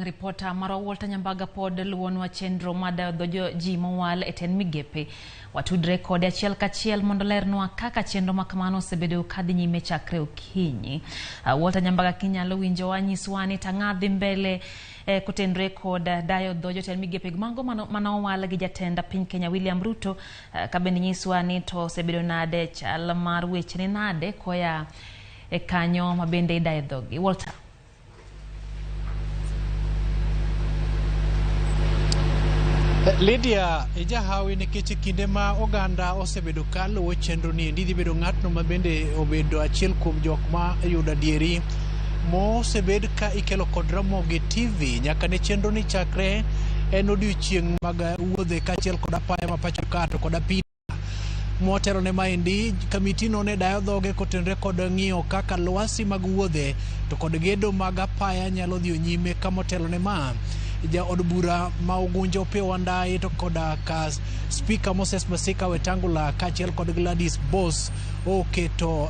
wang' ripota marwa Walter Nyambaga pod luwonwa chenro mar dayo dho ji mowal e tend migepe. Watudre kode achiel kachiel mondo lernwa kaka chenro ma kamano osebedo kadhi nyime chakre okinyi. Walter Nyambaga kinyalo winjowa nyiswa ni tang'a dhi mbele kotenre kod dayo dho jotend migepe mago manowal gi jatend piny Kenya William Ruto ka bende nyiswa ni to osebedo nade chal mar weche ni nade koya e kanyo ma bende idayo dhogi. Walter. Lydia, ijahawi nikech e kinde ma oganda osebedo ka luwo chenro ni endi idhi bedo ng'atno ma bende obedo achiel kuom jok ma yudo adieri mosebed ka ikelo kod Ramogi TV nyaka ne chenro ni chakre en odiochieng' mag wuodhe kaachiel kod apaya ma pacho ka to kod apina motelo ne maendi kamiti no ne dayo dhoge kotenore kod ng'iyo kaka lwasi mag wuodhe to kod gedo mag apaya nyalo dhi nyime ka motelo ne ma jaod bura ma Ugunja Opiyo Wandayi to koda ka Spika Moses Masika Wetangula kaachiel kod Gladys Boss oketo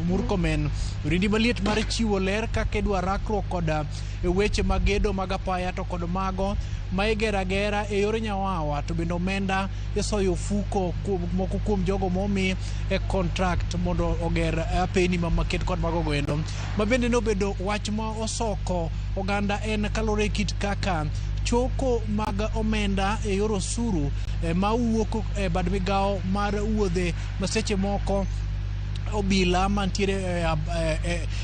Murkomen orindi maliet mar chiwo ler kaka idwa rakruok kod weche mag gedo mag apaya to kod mago ma igero agera e yor nyawawa to bende omenda isoyo ofuko moko kuom jogo momi e contract mondo oger apeni ma maket kod mago goendo. Ma bende nobedo wach ma osoko oganda en kaluwore kit kaka choko mag omenda e yor osuru ma wuok e bad migawo mar wuodhe ma seche moko obila mantiere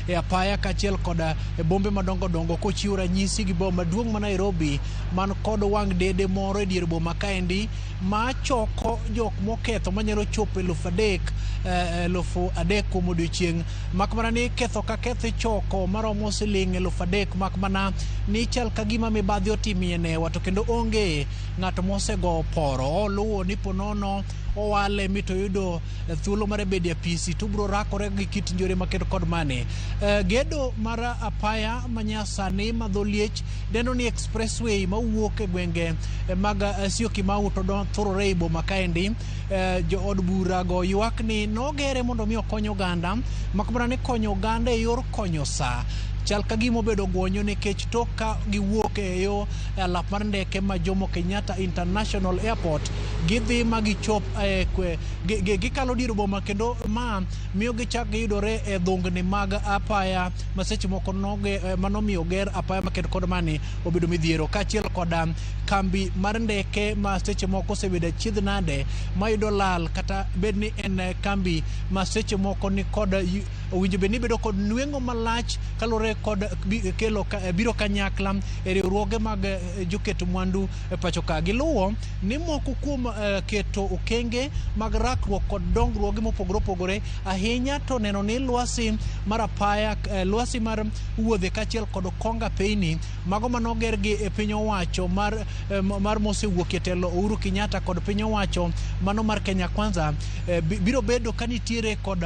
e apaya kaachiel kod e bombe madongo dongo kochiwo ranyisi gi boma maduong' ma Nairobi man kod wang' dede moro e dier boma kaendi ma choko jok moketho manyalo chopo 3,000 kuom odiochieng' mak mana ni ketho ka ketho ichoko maromo siling 3,000 mak mana ni chal ka gima mibadhi otimie newa to kendo onge ng'at mosego poro oluwo ni ponono owale mi to yudo thuolo mar bedo e apisi to obiro rakore gi kit njore makedo kod mane. Gedo mar apaya manyasani ma dho liech dendo ni expressway mawuok e gwenge mag Syokimau to thurore e boma kaendi. Jo od bura go ywak ni nogere mondo mi okony oganda mak mana ni konyo oganda e yor konyo sa chal ka gima obedo gwonyo nikech tok ka giwuok e yo alap mar ndeke ma Jomo Kenyatta International Airport gidhi ma gichop gikalo dier boma kendo ma miyo gichak giyudore e dhungni mag apaya ma seche moko manomiyo ger apaya maked kod mani obedo midhiero kaachiel kod kambi mar ndeke ma seche moko osebedo achiedh nade mayudo lal kata bed ni en kambi ma seche moko ni kod owinjo bed ni bedo kod nweng'o malach kaluwore kod kelo biro kanyakla e riwruoge mag joket mwandu e pacho ka. Giluwo ni moko kuom keto okenge mag rakruok kod dongruoge mopogore opogore ahinya to neno ni lwasi mar apaya, lwasi mar wuodhe kaachiel kod konga apeyni mago manoger gi e piny owacho mar mosewuok e telo Uhuru Kenyatta kod piny owacho mano mar Kenya Kwanza biro bedo ka nitiere kod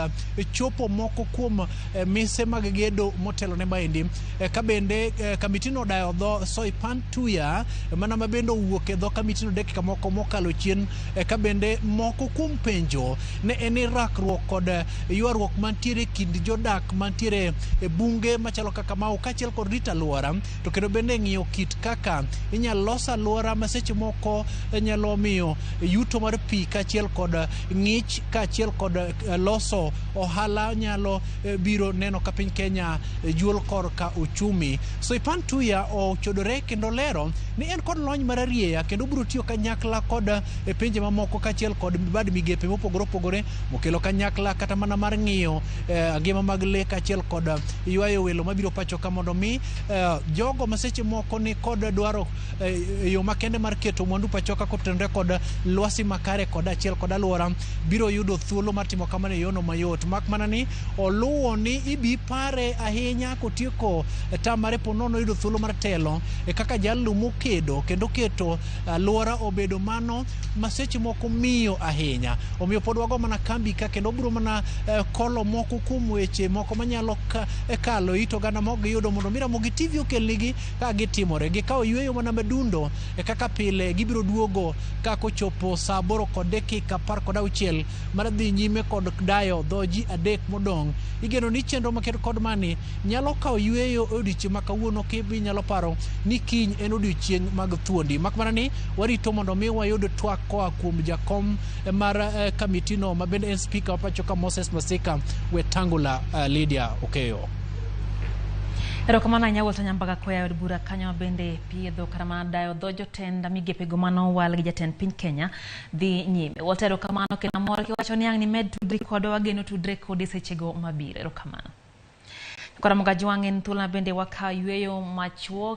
chopo moko kuom mise mag gedo motelo ne maendi. Ka bende kamitino odayo dho Soipan Tuya mana ma bende owuok e dho kamitino dakika moko mokalo chien ka bende moko kuom penjo ne en ni rakruok kod ywaruok mantiere kind jodak mantiere e bunge machalo kaka Mau kaachiel kod rito alwora to kendo bende ng'iyo kit kaka inyalo los alwora ma seche moko nyalo miyo yuto mar pi kaachiel kod ng'ich kaachiel kod loso ohala nyalo biro neno ka piny Kenya juol korka uchumi. Soipan Tuya ochodore kendo lero ni en kod lony mararieya kendo obiro tiyo kanyakla kod pinje mamoko kaachiel kod bad migepe mopogore opogore mokelo kanyakla kata mana mar ng'iyo ngima mag lee kaachiel kod ywayo welo mabiro pacho ka mondo mi jogo ma seche moko ni kod dwaro yo makende mar keto mwandu pacho ka kotenore kod lwasi makare kod achiel kod alwora biro yudo thuolo mar timo kamano e yono mayot mak mana ni oluwo ni ibi pare ahinya kotieko tam mare ponono yudo thuolo mar telo kaka jalno mokedo kendo keto alwora obedo mano ma seche moko miyo ahinya. Omiyo pod wago mana kambi ka kendo obiro mana kolo moko kuom weche moko manyalo kalo it oganda mok giyudo mondo mi Ramogi TV okelnigi ka gitimore. Gikawo yueyo mana madundo kaka pile gibiro duogo ka kochopo saa 8:16 mar dhi nyime kod dayo dho ji adek modong'. Igeno ni chenro maket kod mani nyalo kawo okawo yueyo e odiochieng' ma kawuono kinyalo paro ni kiny en odiochieng' mag thuondi. Mak mana ni warito mondo mi wayud twak koa kuom jakom mar kamitino ma bende en spika ma pacho ka Moses Masika Wetangula. Lydia Okeyo. Erokamano ahinya Walter Nyambaga koa e od bura kanyo bende piedho kata mana dayo dho jotend migepego manowal gi jatend piny Kenya dhi nyime. Walter, erokamano kendo amor kiwacho ni ang' nimed tudri kodwa, wageno tudre kodi sechego mabiro. Erokamano. Kora Mogajwang' en thuolo ma bende wakawo yueyo machuok.